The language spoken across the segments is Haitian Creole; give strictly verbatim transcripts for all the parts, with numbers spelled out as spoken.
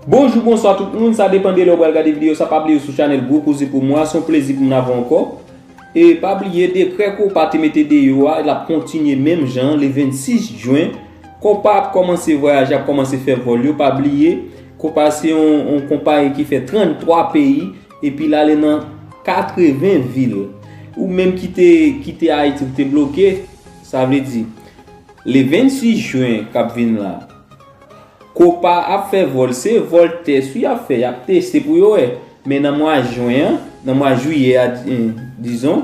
Bonjou, bonswa tout moun, sa depann de lè w pral gade videyo sa, pa bliye sou chanèl Gwo Koze pou mwa, se yon plezi pou m avè w ankò. E pa bliye, dekrè Copa te mete deyò a, l ap kontinye menm jan, le vennsis jen, Copa ap kòmanse vwayaje, ap kòmanse fè vòl yo, pa bliye, Copa se yon, yon konpayi ki fè tranntwa peyi, epi l ale nan katreven vil. Ou menm ki te, ki te Ayiti, ou te bloke, sa vle di, le vennsis jen k ap vin la, Copa ap fè vòl, se vòl tès wi y ap fè, y ap teste pou yo wè. Men nan mwa jen an, nan mwa jiyè a, di- eh, dizon,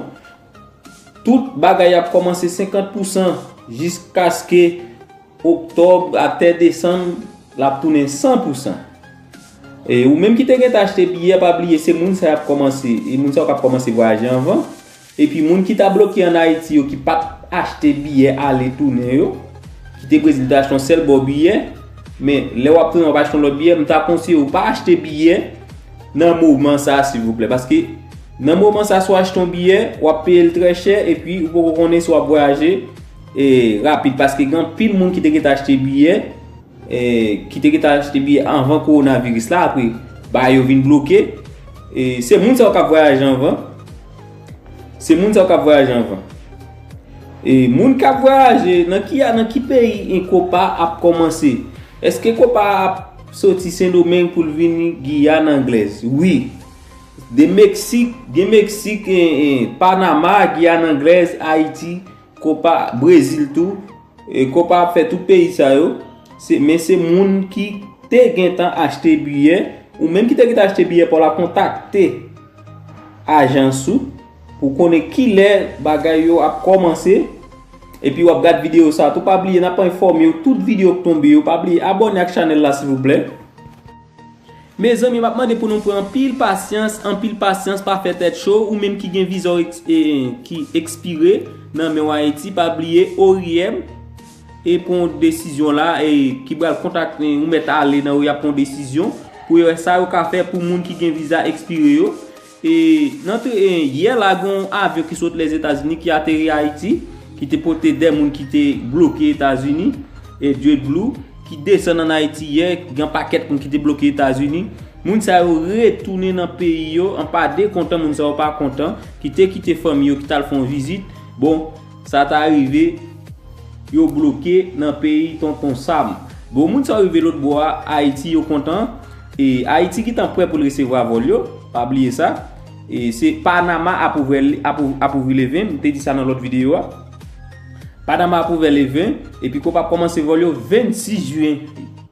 tout bagay ap kòmanse senkant pousan jiskaske oktòb atè desanm, l ap tounen san pousan. E ou menm ki te gentan achte biyè, pa bliye, se moun sa y ap kòmanse, e moun sa yo k ap kòmanse vwayaje anvan. Epi moun ki ta bloke ann Ayiti yo, ki pa t achte biyè ale tounen yo, ki te Brezil, te achte yon sèl bò biyè, men lè w ap tounen w ap achte yon lòt biyè, m ta konseye w pa achte biyè nan moman sa a, silvouplè. Paske nan moman sa a, si w achte yon biyè, w ap peye l trè chè, epi ou poko konnen si w ap vwayaje e, rapid. Paske gen anpil moun ki te gentan achte biyè, e, ki te gentan achte biyè anvan kowonaviris la, apre, bagay yo vin bloke. E, se moun sa yo k ap vwayaje anvan. Se moun sa yo k ap vwayaje anvan. E, moun k ap vwayaje, nan ki, nan ki peyi en Copa ap kòmanse? Èske Copa ap soti Sendomeng pou l vini Giyàn Anglèz? Wi. De Meksik, gen Meksik, en, en, Panama, Giyàn Anglèz, Ayiti, Copa, Brezil tou. E Copa ap fè tout peyi sa yo. Se, men se moun ki te gentan achte biyè, ou menm ki te gentan achte biyè pa w la, kontakte ajans ou pou konnen kilè bagay yo ap kòmanse. Epi w ap gad videyo sa tou. Pa bliye, n ap enfòme w tout videyo k tonbe yo. Pa bliye abòne ak chanèl la, silvouplè. Mezanmi, m ap mande pou nou pran anpil pasyans, anpil pasyans, pa fè tèt cho, ou menm ki gen viza w eks- e, ki ekspire nan men w Ayiti, pa bliye O R I M e pran yon desizyon la, e ki pral kontakte, ou mèt ale nan yo, y ap pran yon desizyon pou yo wè sa yo ka fè pou moun ki gen viza ekspire yo. E nan tre- e, yè la, gen yon avyon ki sot Lèzetazini ki ateri Ayiti, ki te pote de moun ki te bloke Etazini, e JetBlue, ki desann ann Ayiti yè, gen pakèt moun ki te bloke Etazini. Moun sa yo retounen nan peyi yo, an pa de kontan, moun sa yo pa kontan, ki te kite fanmi yo, ki t al fè yon vizit. Bon, sa ta rive, yo bloke nan peyi Tonton Sam. Bon, moun sa yo rive lòt bò a, Ayiti, yo kontan. E Ayiti gentan prè pou l resevwa vòl yo, pa bliye sa. E se Panama ap ouvè, ap, ap ouvri le ven, m te di sa nan lòt videyo a. Panama ap ouvè le ven, epi Copa ap kòmanse vòl yo vennsis jen.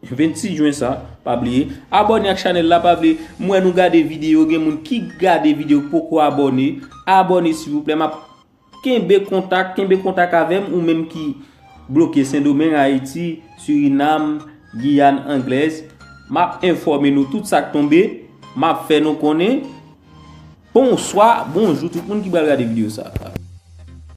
Vennsis jen sa, pa bliye. Abòne ak chanèl la, pa bliye. M wè nou gade videyo, gen moun ki gade videyo poko abòne. Abòne, silvouplè, m ap kenbe kontak, kenbe kontak avè m, ou menm ki bloke Sendomeng, Ayiti, Sirinam, Giyàn Anglèz. M ap enfòme nou tout sa k tonbe, m ap fè nou konnen. Bonswa, bonjou tout moun ki pral gade videyo sa.